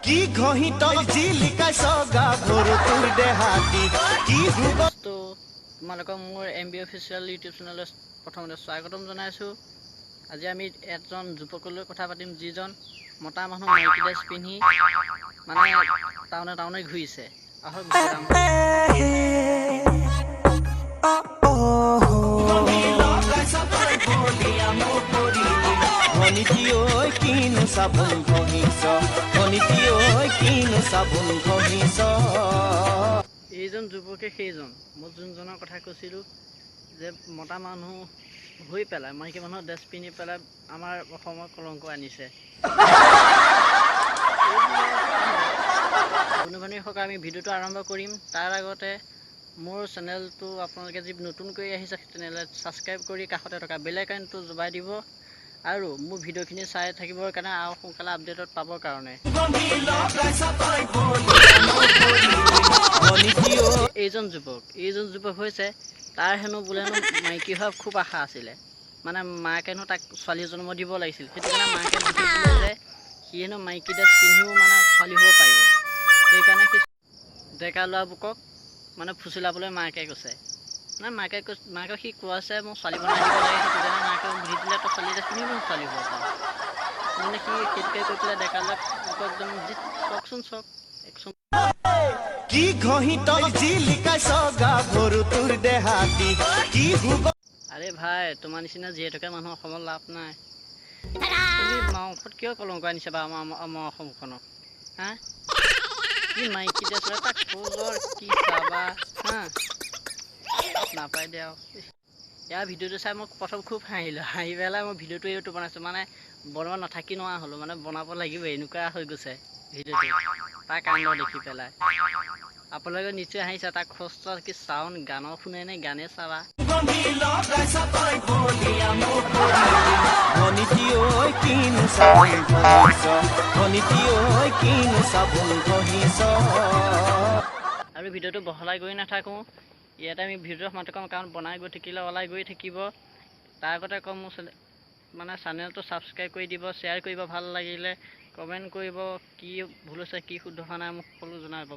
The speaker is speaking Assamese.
কি ঘঁহি তই জিলিকাইছ গাভৰু তোৰ দেহাটি কি সুগ তো তোমালোকক মোৰ এম বি অফিচিয়েল ইউটিউব চেনেললৈ প্ৰথমতে স্বাগতম জনাইছোঁ। আজি আমি এজন যুৱকলৈ কথা পাতিম, যিজন মতা মানুহ মাইকী ড্ৰেছ পিন্ধি মানে টাউনে টাউনে ঘূৰিছে। আহক ভিডিঅ'টো আৰম্ভ। লগাইছ তই বলিয়া মোক কৰিলি। ভনীটি ঐ, কিনো চাবোন ঘঁহিছ? ভনীটি ঐ, কিনো চাবোন ঘঁহিছ? এইজন যুৱকে সেইজন মই যোনজনৰ কথা কৈছিলোঁ যে মতা মানুহ হৈ পেলাই মাইকী মানুহৰ ড্ৰেছ পিন্ধি পেলাই আমাৰ অসমত কলংক আনিছে। বন্ধু বান্ধৱীসকল, আমি ভিডিঅ'টো আৰম্ভ কৰিম। তাৰ আগতে মোৰ চেনেলটো আপোনালোকে যি নতুনকৈ আহিছে, তেনেহ'লে ছাবস্ক্ৰাইব কৰি কাষতে থকা বেল আইকনটো দবাই দিব আৰু মোৰ ভিডিঅ'খিনি চাই থাকিবৰ কাৰণে আৰু সোনকালে আপডেটত পাবৰ কাৰণে। লগাইছ তই বলিয়া মোক কৰিলি। ভনীটি ঐ। এইজন যুৱক হৈছে, তাৰ হেনো বোলে হেনো মাইকী হোৱাৰ খুব আশা আছিলে, মানে মাকে হেনো তাক ছোৱালী জন্ম দিব লাগিছিল। সেইটো কাৰণে মাকে বুদ্ধি দিলে যে সি হেনো মাইকী ড্ৰেছ পিন্ধিও মানে ছোৱালী হ'ব পাৰিব। সেইকাৰণে সি ডেকা ল'ৰাবোৰক মানে ফুচুলাবলৈ মাকে কৈছে, মানে মাকে কৈছে, মাকক সি কোৱাছে মোক ছোৱালী বনাই দিব লাগে। সেইটো কাৰণে মাকে বুদ্ধি দিলে, তই ছোৱালী ড্ৰেছ পিন্ধিও ছোৱালী হ'ব পাৰ। মানে সি সেইটোকে কৈ পেলাই ডেকা ল'ৰাবোৰক একদম যি চাওকচোন, চাওক একচোন। কি ঘঁহি তই জিলিকাইছ গাভৰু তোৰ দেহাটি কি সুগ আৰে ভাই, তোমাৰ নিচিনা জীয়াই থকা মানুহ অসমত লাভ নাই। তুমি মাংসত কিয় কলংক আনিছা বাৰু আমাৰ অসমখনক? হা, কি মাইকী ড্ৰেছ, তাক খোজৰ কি চাবা? হা, নাপায় দে আৰু। ইয়াৰ ভিডিঅ'টো চাই মই প্ৰথম খুব হাঁহিলোঁ। হাঁহি পেলাই মই ভিডিঅ'টো এইটো বনাইছোঁ, মানে বনোৱা নাথাকি নোৱাৰা হ'লোঁ, মানে বনাব লাগিব এনেকুৱা হৈ গৈছে ভিডিঅ'টো। তাৰ কাণ্ড দেখি পেলাই আপোনালোকে নিশ্চয় হাঁহিছে। তাৰ খোজ কি চাউণ্ড, গানৰ শুনে নে গানে চাবা। লগাইছ তই বলিয়া মোক কৰিলি। ভনীটি ঐ, কিনো চাবোন ঘঁহিছ? ভনীটি ঐ, কিনো চাবোন ঘঁহিছ? আৰু ভিডিঅ'টো বহলাই গৈ নাথাকোঁ, ইয়াতে আমি ভিডিঅ'টো সমাপ্ত কৰিম, কাৰণ বনাই গৈ থাকিলে ওলাই গৈ থাকিব। তাৰ আগতে কম, মোৰ মানে চেনেলটো ছাবস্ক্ৰাইব কৰি দিব, শ্বেয়াৰ কৰিব, ভাল লাগিলে কমেণ্ট কৰিব, কি ভুল হৈছে, কি শুদ্ধ হোৱা নাই মোক সকলো জনাব।